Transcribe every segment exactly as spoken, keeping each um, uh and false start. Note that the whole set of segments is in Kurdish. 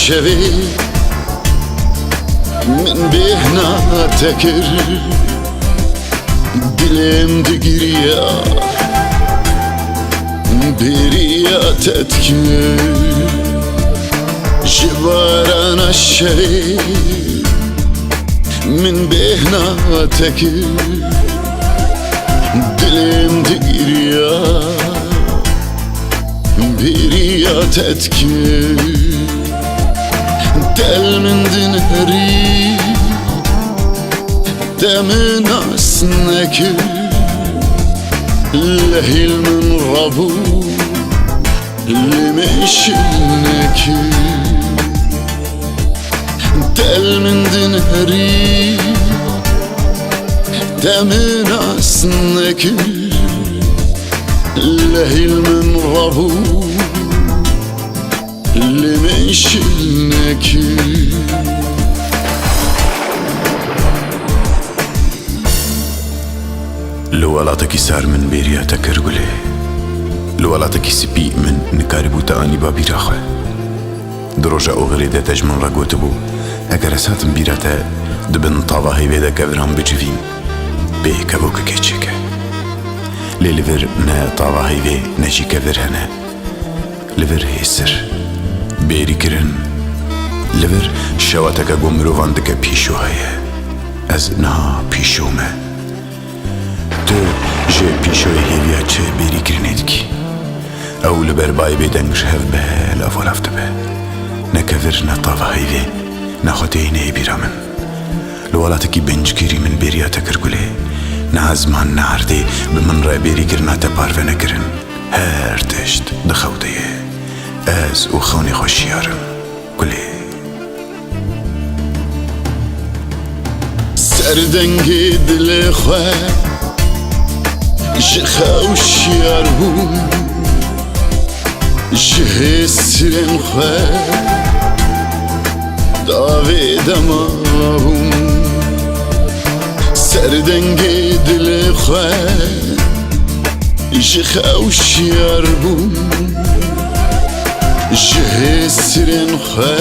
Şevê min bêhna te kir, dilê min digiriya, bêriya te dikir. Ji barana şevê min bêhna te kir, dilê min digiriya, bêriya te dikir. Te li min dinerî, te min nas nekir, lehî li min rabû, lê min şil nekir. Te li min dinerî, te min nas nekir, lehî li min rabû, lê min şil nekir. Li welatekî sar min bêriya te kir gulê. Li welatekî spî min nikarîbû te anîba bîra xwe. Di roja oxirê de te ji min re gotibû, eger ez hatim bîra te, di bin tava heyvê de keviran bicivîm, pê kevokekê çêke. Lê li vir ne tava heyvê ne jî kevir hene. Li vir hêsir, bêrîkirin. Li vir şewateke ku mirovan dike pîşo heye. Ez niha pîşo me. Tu ji pîşoyê hêviya çi bêrîkirinê dikî? Ew li ber bayê bêdeng ji hev belav û lav dibe. Ne kevir, ne tava heyvê, ne xwe tê neyê bîra min. Li welatekî binckîrî min bêriya te kir gulê. Niha ziman, ne erdê bi min re bêrîkirina te parve nekirin. Her tişt di xew de ye. Ez û xewnê xwe şiyar im gulê. Ser dengê dilê xwe ji xew şiyar bûm. Ji hêsirên xwe davê dema bûm. Ser dengê dilê xwe ji xew şiyar bûm. Ji hêsirên xwe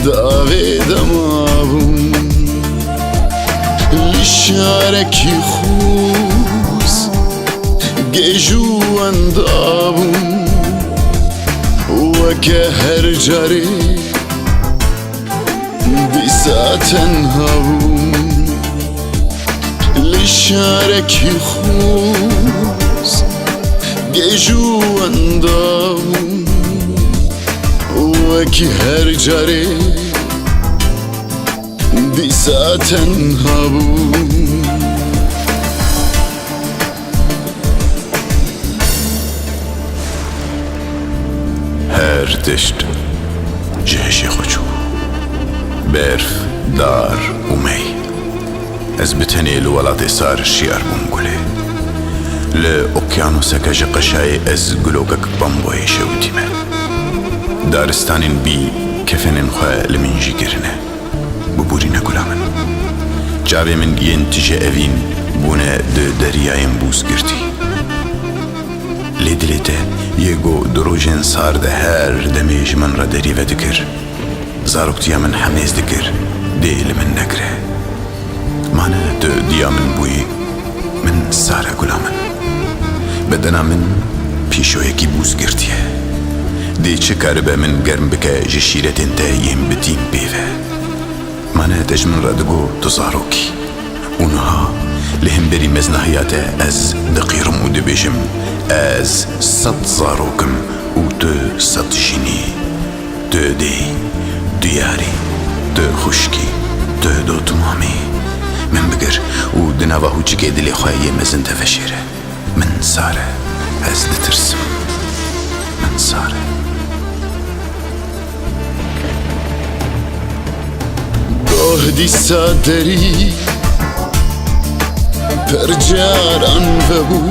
davê dema bûm. Li şarekî xûz gêj û wenda bûm. Weke her carê dîsa tenha bûm. Li şarekî xûz gêj û wenda bûm. Wekî her carê dîsa tenha bûm. Her tişt ji hişê xwe çû. Berf, dar û mey. Ez bi tenê li welatê sar şiyar bûm gulê. Li okyanuseke ji qeşayê ez gulokek bamboyê şewitîme. Daristanên bî kefenên xwe li min jî kirine. Biborîne gula min. Çavê min yên tije evîn bûne di deriyayên bûzgirtî. Lê dilê te yê ku di rojên sar de her demê ji min re derî vedikir, zaroktiya min hemêz dikir, dê li min negire. Mane tu diya min bûyî, min sar e gula min. Bedena min pîşoyekî bûz girtiye. Dê çi karibe min germ bike ji şîretên te yên bitîn pê ve. Mane te ji min re digot tu zarokî. Û niha li hemberî meznahiya te ez diqîrim û dibêjim, ez sed zarok im û tu sed jinî. Tu dê, tu yarî, tu xwişkî, tu dotmamî. Min bigir û di nava hûçikê dilê xwe yê mezin de veşêre. Min sar e, ez ditirsim. Min sar e. Goh dîsa derî per caran vebû.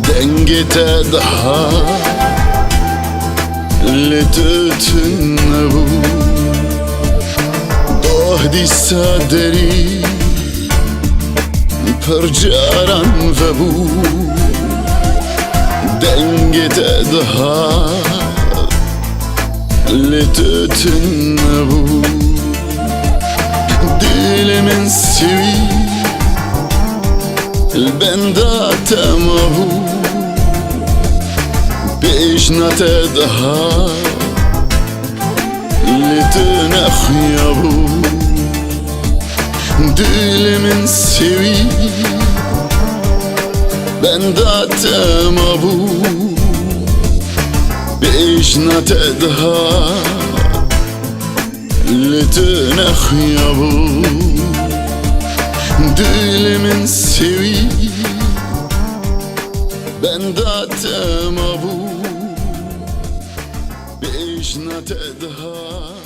Dengê te diha lê tu tune bû. Goh dîsa derî per caran vebû. Dengê te diha Lê tu tune bû, dilê min sivî, li benda te mabû, bêjna te dihat, lê tu nexuyabû. Dilê min sivî, benda te mabû, bêjna te dihat, lê tu nexuyabû. Dilê min sivî, benda te mabû, bêjna te dihat.